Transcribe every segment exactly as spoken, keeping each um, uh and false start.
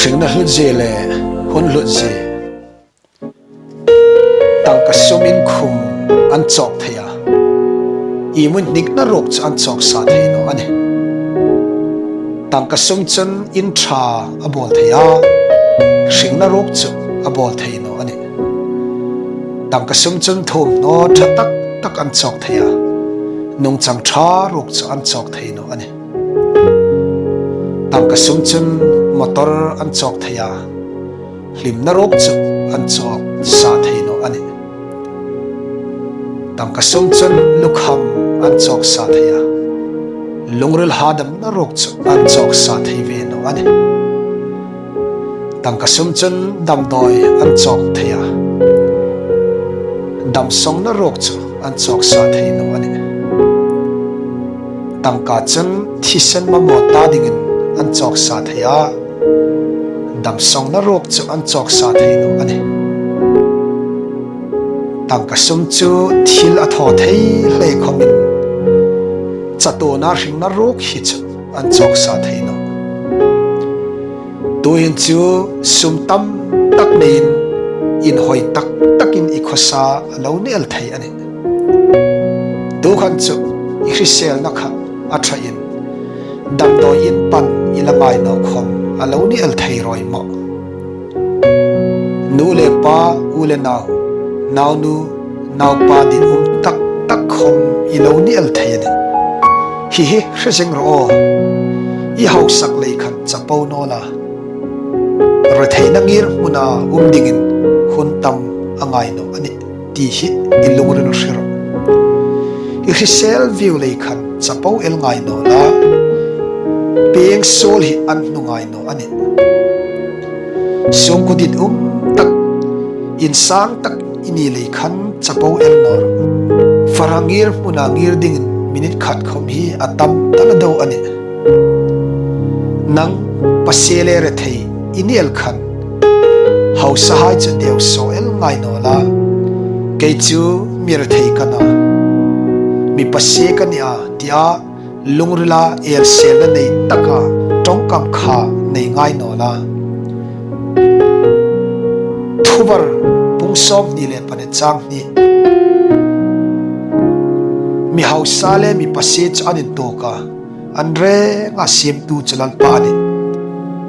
Hringna hlutzie le hun hlutzie. Tangka sumin khum an chawk thei a, ihmu inhnikna ruok chu an chawk sa thei naw a nih. Tangka sum chun in ṭha a bawl thei a, hringna ruok chu a bawl thei naw a nih. Tangka sum chun thuomhnaw ṭha tak tak an chawk thei a, nungchang ṭha ruok chu an chawk thei naw a nih. Tangka sum chun motor an chawk thei a, hlimna ruok chu an chawk sa thei naw a nih. Tangka sum chun lukham an chawk sa thei a, lungril hadamna ruok chu an chawk sa thei ve naw a nih. Tangka sum chun damdawi an chawk thei a, damsawngna ruok chu an chawk sa thei naw a nih. Tangka chun thisen mamaw ta dingin an chawk sa thei a, damsawngna ruok chu an chawk sa thei naw a nih. Tangka sum chu thil a thaw thei hle khawmin chatuona hringna ruok hi chu an chawk sa thei naw. Tuhin chu sum tam tak neiin inhawi tak takin i khawsa a lo ni el thei a nih. Tu khan chu i hriselna kha a ṭhain damdawi in pan i la ngai naw khawm a lo ni el thei rawi maw. Nu le pa, u le nau, naunu naupa dinum tak tak khawm i lo ni el thei a nih. Hi hi hre zing rawh aw. I hausak lei khan chapo naw la, retheina ngirhmuna um dingin hun tam a ngai naw a nih ti hi i lungril hre rawh. I hrisel viu lei khan chapo el ngai naw la, peng suol hi an hnu ngai naw a nih. Sungkuo dinum tak, insang tak i ni lei khan chapo el naw rawh. Fara ngirhmuna ngir dingin minute khat khawm hi a tam ta naw deu a nih. Nang pasie le rethei i ni el khan, hausahai chu deu saw el ngai naw la, kei chu mi rethei ka nih a, mi pasie ka nih a tia lungrila elselna nei taka ṭawngkam kha nei ngai naw la. Thuvar bung sawmhni le pahnina chang hni. Mi hausa le mi pasie chu an intuok a, an renga siemtu chu Lalpa a nih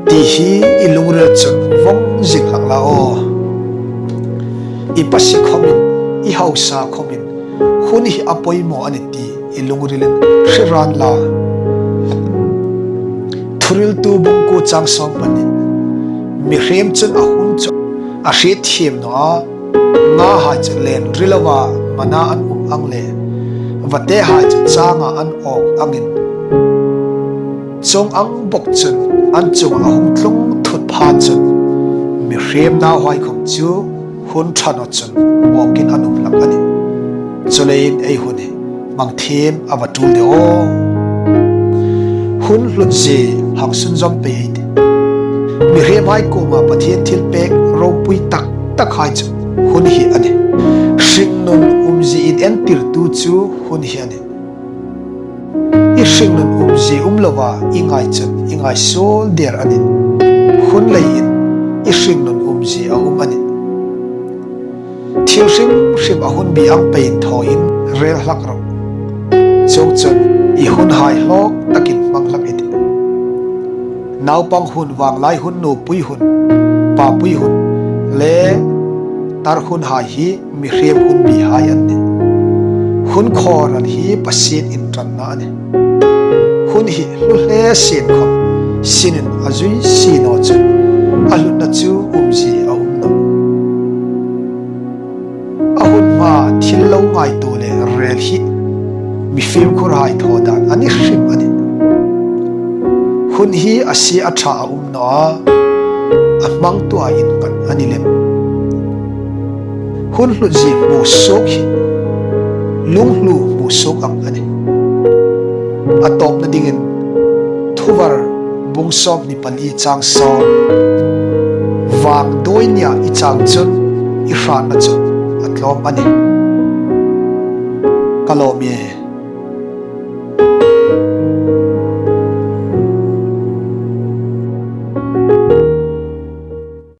ti hi i lungril chun vawng zing hlak la aw. I pasie khawmin, i hausa khawmin hun hi a poimaw a nih ti i lungrilin hre ran la. Thuhriltu bung kuo chang sawm pahni. Mihriem chun a hun chu a hriet thiem naw a, ngahai chu len ri loa mana an um ang le, vatehai chu changa an awk angin, chuong ang bawk chun an chunga a hung tlung thut pha chun mihriem nauhai khawm chu hun ṭha naw chun awkin an um hlak a nih. Chuleiin ei hun hi hmang thiem a va tul de aw. Hun hlutzie hang sunzawm pei ei tih. Mihriemhai kuoma Pathien thilpek ropui tak takhai chu hun hi a nih. Hringnun umzie inentirtu chu hun hi a nih. I hringnun umzie um loa i ngai chun i ngai suol der a nih. Hun leiin i hringnun umzie a um a nih. Thil hrim hrim a hun bi ang peiin thawin rel hlak rawh. Chuongchun i hunhai hlawk takin hmang hlak ei tih. Naupang hun, vanglai hun, nupui hun, papui hun le tar hunhai hi mihriem hun bihai an nih. Hun khawral hi Pathien inṭanna a nih. Hun hi hlu hle sien khawm sinin a zui si naw chun a hlutna chu umzie a um nawh. A hun hma thil lo ngaituo le rel hi mi fimkhurhai thaw dan a ni hrim a nih. Hun hi a sie a ṭha a um naw a, a hmangtua innghat a ni lem. Hun hlutzie hmusuok hi lunghlu hmusuok ang a nih. A tawpna dingin Thuvar bung sawmhni pali chang sawm. Vangduoi nia i chang chun i hratna chu a tlawm a nih. Ka lawm ie,